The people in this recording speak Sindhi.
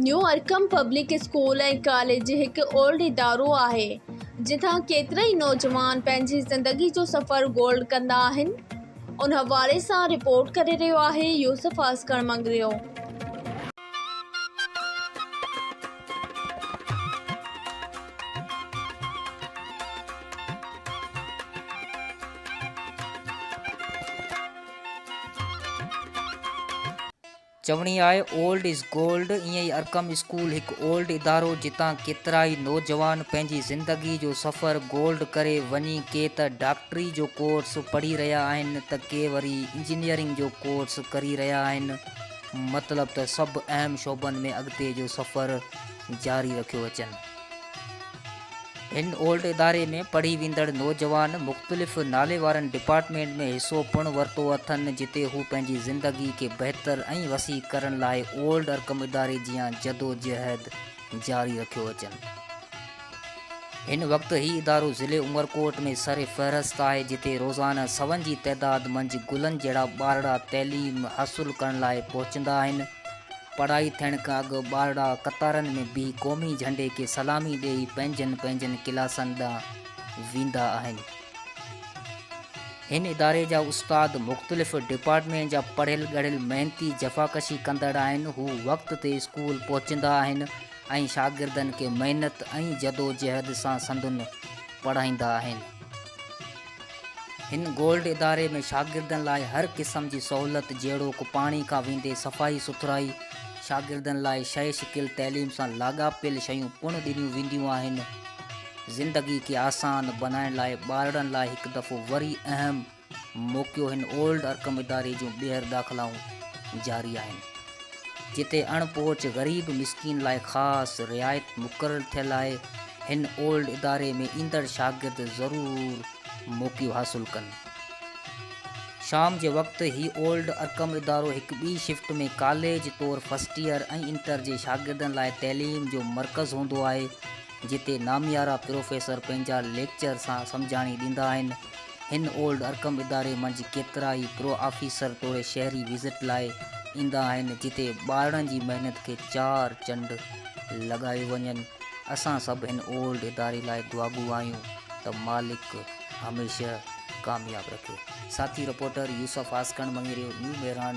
New Arqam public school ۽ college هڪ اولڊ ادارو آهي، جتان ڪيترائي نوجوان پنهنجي زندگي جو سفر گولڊ ڪندا آهن. ان حوالي سان رپورٽ ڪري رهيو آهي يوسف آسڪڻ مڱريو. چوڻي آهي اولڊ is gold ائين ئي ارقم اسڪول هڪ اولڊ ادارو جتان ڪيترائي نوجوان پنهنجي زندگي جو سفر گولڊ ڪري وڃي ڪي ته ڊاڪٽري جو ڪورس پڙهي رهيا آهن ته ڪي وري انجنيئرنگ جو ڪورس ڪري رهيا آهن مطلب ته سڀ اهم شعبن ۾ اڳتي جو سفر جاري رکيو اچن. هن اولڊ اداري ۾ پڙهي ويندڙ نوجوان مختلف ناليوارن ڊپارٽمينٽ ۾ حصو پڻ ورتو اٿن جتي هو پنهنجي زندگي کي بهتر ۽ وسيع ڪرڻ لاء اولڊ ارقم اداري جيان جدوجهد جاري رکيو اچن. هن وقت هي ادارو ضلعي عمرڪوٽ ۾ سر فهرست آهي جتي روزانه سون جي تعداد منجهه گلن جهڙا ٻارڙا تعليم حاصل ڪرڻ لاء پهچندا آهن. پڙهائي ٿيڻ کان اڳ ٻارڙا قطارن ۾ بيهي قومي جهنڊي کي سلامي ڏيئي پنهنجن پنهنجن ڪلاسن ڏانهن ويندا آهن. هن اداري جا استاد مختلف ڊپارٽمينٽ جا پڙهيل ڳڙهيل محنتي جفاڪشي ڪندڙ آهن. هو وقت تي اسڪول پهچندا آهن ۽ شاگردن کي محنت ۽ جدوجهد سان سندن پڙهائيندا آهن. هن گولڊ اداري ۾ شاگردن لاء هر قسم جي سهولت جهڙوڪ پاڻي کان ويندي صفائي سٿرائي، شاگردن لاء شيء شڪل تعليم سان لاڳاپيل شيون پڻ ڏنيون وينديون آهن. زندگي کي آسان بنائڻ لاء ٻارڙن لاء هڪ دفعو وري اهم موقعو هن اولڊ ارقم اداري جون ٻيهر داخلائون جاري آهن. جتي اڻ پهچ غريب مسڪين لاء خاص رعايت مقرر ٿيل آهي. هن اولڊ اداري ۾ ايندڙ شاگرد ضرور موقعو حاصل ڪن. شام جي وقت هي اولڊ ارقم ادارو هڪ ٻي شفٽ ۾ ڪاليج طور فرسٽ ايئر ۽ انٽر جي شاگردن لاء تعليم جو مرڪز هوندو آهي جتي ناميارا پروفيسر پنهنجا ليڪچر سان سمجهاڻي ڏيندا آهن. هن اولڊ ارقم اداري منجهه ڪيترائي پرو آفيسر توڙي شهري وزٽ لاء ايندا آهن جتي ٻارڙن جي محنت کي چار چنڊ لڳايو وڃن. اسان سڀ هن اولڊ اداري لاء دعاگو آهيون ته مالڪ هميشه ڪامياب رکي. ساٿي رپورٽر يوسف آسڪڻ مڱيريو نيو مهراڻ.